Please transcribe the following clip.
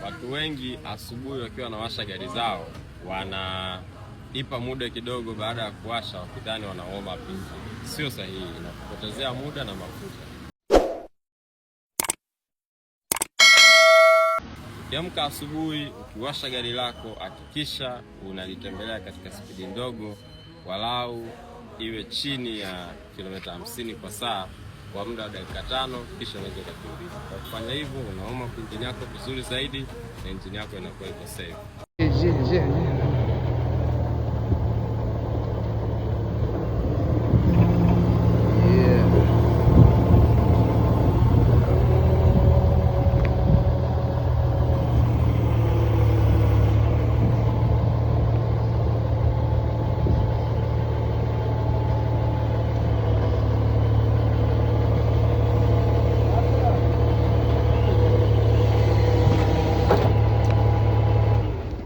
Watu wengi asubuhi wakiwa wanawasha gari zao wanaipa muda kidogo baada ya kuwasha, wakidhani wana warm up engine. Sio sahihi, inakupotezea muda na mafuta. Ukiamka asubuhi, ukiwasha gari lako, hakikisha unalitembelea katika spidi ndogo, walau iwe chini ya kilomita 50 kwa saa kwa muda wa dakika 5, kisha unaweza ukakimbiza. Kwa kufanya hivyo, una warm up engine yako vizuri zaidi na engine yako inakuwa iko safe. Je, je, je.